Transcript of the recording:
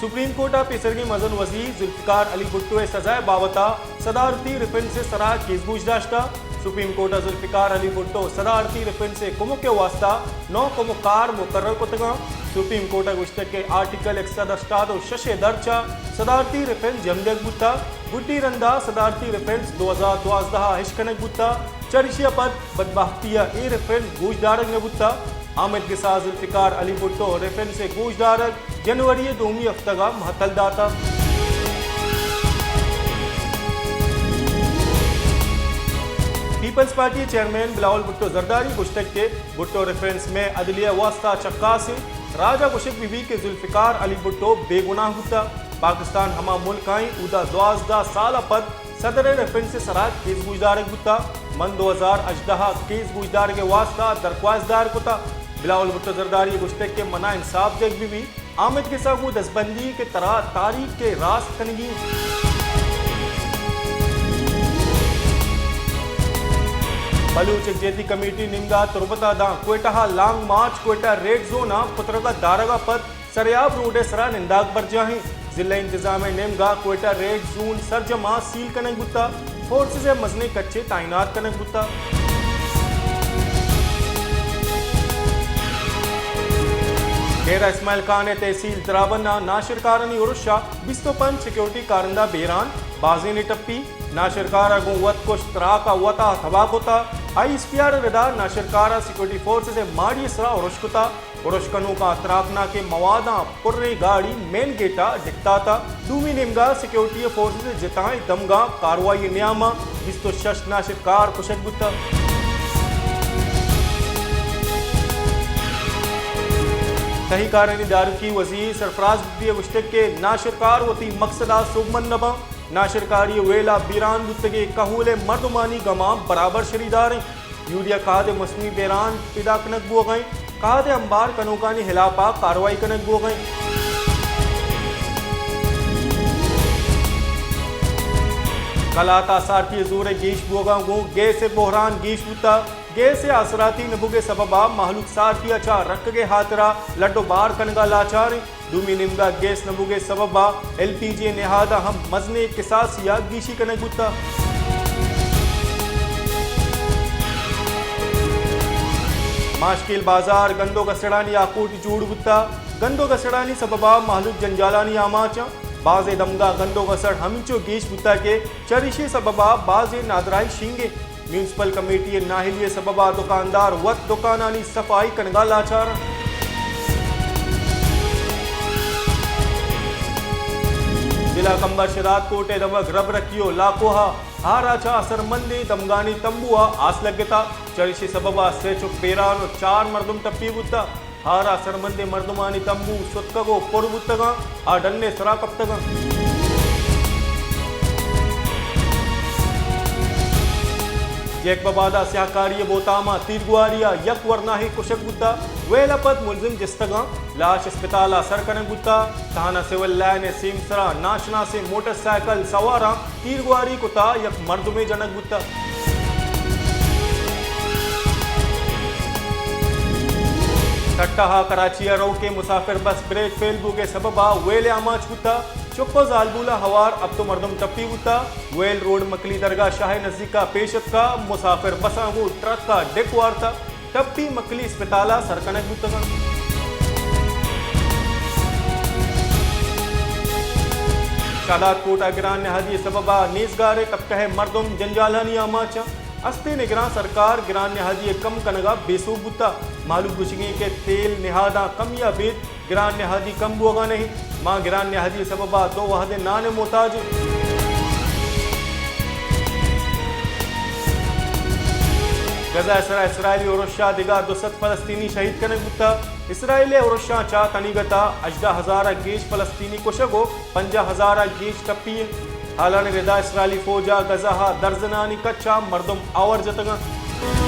Supreme court ء پیسرگیں مزن وزیر ذوالفقار علی بھٹو ء سزا ء بابت ء صدارتی ریفرنس ء سرا کیس گوش داشتہ۔ سپریم کورٹ ء ذوالفقار علی بھٹو صدارتی ریفرنس ء کمک ء واستہ نو کمکار مقرر کتگاں۔ سپریم کورٹ ء گوشتگ کہ آرٹیکل یک سد ہشتاد و شش ء درچ ء صدارتی ریفرنس جم دیگ بوتہ۔ گڈی رندا صدارتی ریفرنس دو ہزار دوازدہ ء اش کنگ بوتہ، چریشی ء پد بدبہتی ء اے ریفرنس گوش دارگ نہ بوتہ۔ آمید گسا ذوالفقار علی بھٹو ریفرنس ء گوش دارگ جنوری ء دومی ہفتگ ء مہتل داتہ۔ پیپلز پارٹی ء چیئرمین بلاول بھٹو زرداری گوشتگ کہ بھٹو ریفرنس مئے عدلیہ ء واستہ چکاس انت۔ راج ء گوشگ بہ بیت کہ ذوالفقار علی بھٹو بے گناہ بوتہ۔ پاکستان ہما ملک ء انت اودا دوازدہ سال ء پد صدر ء ریفرنس ء سرا کیس گوشدارگ بوتہ۔ من دو ہزار ہژدہ ء کیس گوشدارگ ء واستہ درخواست دائر کتہ۔ بلاول بھٹو زرداری ء گوشتگ کہ منا انصاف دیگ بہ بیت۔ آمید گسا گوں دزبندی کہ ترا تاریخ ء راست کنگی انت۔ بلوچ یکجہتی کمیٹی نیمگا تربت ء داں کوئٹہ ء long march, Quetta red zone ء پترگ ء دارگ ء پد سریاب روڈ ء سرا ننداگ برجاہ انت۔ ضلع انتظامیہ نیمگا کوئٹہ ریڈ زون سرجم ء سیل کنگ بوتہ، فورسز ء مزنیں کچے تعینات کنگ بوتہ۔ ڈیرہ اسماعیل خان ء تحصیل درابن ء ناشرکارانی ارش ء بیست و پنچ سیکورٹی کارندہ بیران، بازینے ٹپی۔ ناشرکار ء گوں وت کشت تراک ء وت ء تباہ کتہ۔ آئی ایس پی آر ء ردا ناشرکار ء سیکورٹی فورسز ء ماڑی ء سرا ارش کتہ۔ ارش کنوکاں تراکناکیں مواداں پریں گاڑی مین گیٹ ء ڈکتاتہ۔ دومی نیمگا سیکورٹی فورسز ء جتائیں دمگاں کاروائی ء نیام ء بیست و شش ناشرکار کشگ بوتہ۔ تہی کارانی داروکی وزیر سرفراز بگٹی ء گوشتگ کہ ناشرکار وتی مقصد ء سوبمند نہ باں۔ ناشرکاری ء ویل ء بیران بوتگیں کہول ء مردمانی گماں برابر شریدار انت۔ یوریا کہد ء مصنوعی بیران پیدا کنگ بوگ ء انت، کہد ء امبار کنوکانی ہلاپ ء کاروائی کنگ بوگ ء انت۔ کلات ء سارتی ء زور ء گیش بوگاں گوں گیس ء بحران گیش بوتگ۔ گیس ء آسراتی نہ بوگ ء سبب ء مہلوک سارتی ء چہ رکگ ء ہاترا لڈ ء بار کنگ ء لاچار انت۔ دومی نیمگا گیس نہ بوگ ء سبب ء ایل پی جی نہاد ء ہم مزنیں کساسی ء گیشی کنگ بوتگ۔ ماشکیل بازار گندوک اسڑانی آکوٹ جوڑ بوتگ۔ گندوک اسڑانی سبب ء مہلوک جنجالانی آماچ انت۔ بازیں دمگاں گندوک اسڑ ہمینچو گیش بوتگ کہ چریشی سبب ء بازیں نادراہی شنگ انت۔ میونسپل کمیٹی ء نااہلی ء سبب ء دکاندار وت دکانانی صفائی کنگ ء لاچار انت۔ ضلع کمبر شہداد کوٹ ء دمگ رب رکی و لاکوہ ء ہار ء چہ اثرمندیں دمگانی تمبو ء آس لگتہ۔ چریشی سبب ء سے چک بیران و چار مردم ٹپی بوتہ۔ ہار ء سرمندیں مردمانی تمبو ستکگ و پر بوتگاں، آ ڈن ء سرا کپتگاں۔ جیکب آباد ء سیاہکاری ء بوتام ء تیرگواری ء یک ورناہے کشگ بوتہ، ویل ء پد ملزم جستگاں، لاش اسپتال ء سر کنگ بوتہ۔ تھانہ سول لائن ء سیمسرا ناشناسیں موٹر سائیکل سواراں تیرگواری کتا یک مردمے جنگ بوتہ۔ ٹھٹہ ء کراچی ء روکیں مسافر بس بریک فیل بوگ ء سبب ء ویل ء آماچ بوتہ۔ چک ء زالبول ء ہوار ہپت مردم ٹپی بوتہ۔ ویل روڈ مکلی درگاہ شاہ ء نزیک ء پیش اتکہ، مسافر بساں گوں ٹرک ء ڈک وارتہ۔ ٹپی مکلی اسپتال ء سر کنگ بوتگ انت۔ شہداد کوٹ ء گران نہادی ء سبب ء نیزگار ء طبقہ ء مردم جنجالانی آماچ انت۔ استیں نگراں سرکار گران نہادی ء کم کنگ ء بے سوب بوتہ۔ مہلوک گوشگ انت کہ تیل نہاداں کمی ء ابید گران نہادی کم بوگ ء نہ انت۔ ما گران نہادی ء سبب ء دو وہد ء نان ء محتاج ایں۔ غزہ ء سرا اسرائیلی ارش ء دگہ دو سد فلسطینی شہید کنگ بوتگ۔ اسرائیل ء ارشاں چہ تنیگت ء ہژدہ ہزار ء گیش فلسطینی کشگ ء پنجاہ ہزار ء گیش ٹپی انت۔ ہالانی ردا اسرائیلی فوج ء غزہ ء درزنانی کچ ء مردم آور جتگ انت۔